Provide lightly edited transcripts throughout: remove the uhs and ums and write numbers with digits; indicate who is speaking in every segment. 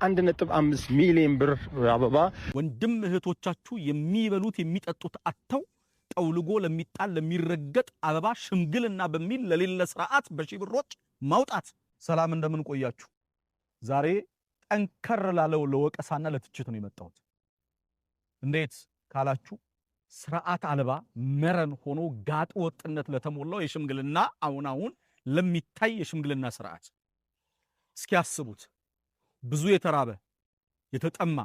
Speaker 1: 1.5 ሚሊዮን ብር አበባ።
Speaker 2: ወንድም እህቶቻችሁ የሚበሉት የሚጠጡት አጥተው ጠውልጎ ለሚጣል ለሚረገጥ አበባ ሽምግልና በሚል ለሌለ ስርዓት በሺህ ብሮች ማውጣት። ሰላም፣ እንደምን ቆያችሁ? ዛሬ ጠንከር ላለው ለወቀሳና ለትችት ነው የመጣሁት። እንዴት ካላችሁ ስርዓት አልባ መረን ሆኖ ጋጥ ወጥነት ለተሞላው የሽምግልና፣ አሁን አሁን ለሚታይ የሽምግልና ስርዓት እስኪ አስቡት። ብዙ የተራበ፣ የተጠማ፣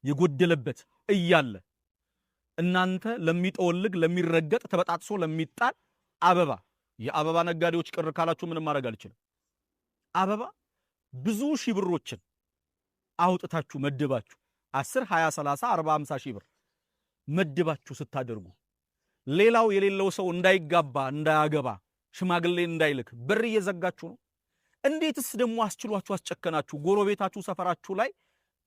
Speaker 2: የጎደለበት እያለ እናንተ ለሚጠወልግ፣ ለሚረገጥ፣ ተበጣጥሶ ለሚጣል አበባ፣ የአበባ ነጋዴዎች ቅር ካላችሁ ምንም ማድረግ አልችልም። አበባ ብዙ ሺህ ብሮችን አውጥታችሁ መድባችሁ 10፣ 20፣ 30፣ 40፣ 50 ሺህ ብር መድባችሁ ስታደርጉ ሌላው የሌለው ሰው እንዳይጋባ፣ እንዳያገባ፣ ሽማግሌ እንዳይልክ በር እየዘጋችሁ ነው። እንዴትስ ደግሞ አስችሏችሁ አስጨከናችሁ? ጎረቤታችሁ ሰፈራችሁ ላይ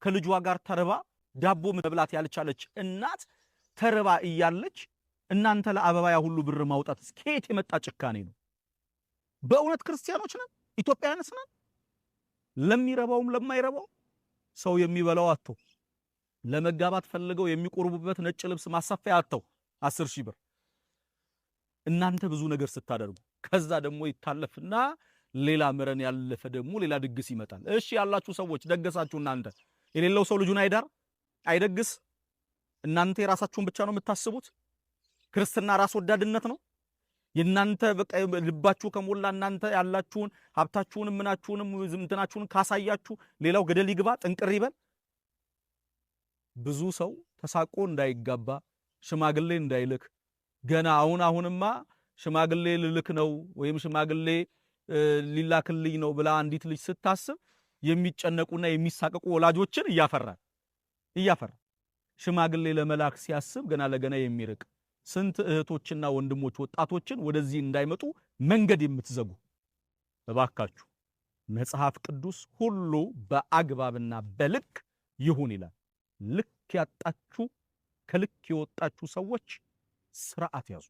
Speaker 2: ከልጇ ጋር ተርባ ዳቦ መብላት ያልቻለች እናት ተርባ እያለች እናንተ ለአበባ ያ ሁሉ ብር ማውጣት ከየት የመጣ ጭካኔ ነው? በእውነት ክርስቲያኖች ነን? ኢትዮጵያውያንስ ነን? ለሚረባውም ለማይረባው ሰው የሚበላው አጥቶ፣ ለመጋባት ፈልገው የሚቆርቡበት ነጭ ልብስ ማሰፊያ አጥተው 10,000 ብር እናንተ ብዙ ነገር ስታደርጉ ከዛ ደግሞ ይታለፍና ሌላ መረን ያለፈ ደግሞ ሌላ ድግስ ይመጣል። እሺ ያላችሁ ሰዎች ደገሳችሁ። እናንተ የሌለው ሰው ልጁን አይዳር፣ አይደግስ። እናንተ የራሳችሁን ብቻ ነው የምታስቡት። ክርስትና ራስ ወዳድነት ነው። የእናንተ በቃ ልባችሁ ከሞላ እናንተ ያላችሁን ሀብታችሁንም ምናችሁንም እንትናችሁን ካሳያችሁ ሌላው ገደል ይግባ፣ ጥንቅር ይበል። ብዙ ሰው ተሳቆ እንዳይጋባ፣ ሽማግሌ እንዳይልክ፣ ገና አሁን አሁንማ ሽማግሌ ልልክ ነው ወይም ሽማግሌ ሊላክልኝ ነው ብላ አንዲት ልጅ ስታስብ የሚጨነቁና የሚሳቀቁ ወላጆችን እያፈራ፣ ሽማግሌ ለመላክ ሲያስብ ገና ለገና የሚርቅ ስንት እህቶችና ወንድሞች ወጣቶችን ወደዚህ እንዳይመጡ መንገድ የምትዘጉ፣ እባካችሁ መጽሐፍ ቅዱስ ሁሉ በአግባብና በልክ ይሁን ይላል። ልክ ያጣችሁ፣ ከልክ የወጣችሁ ሰዎች ስርዓት ያዙ።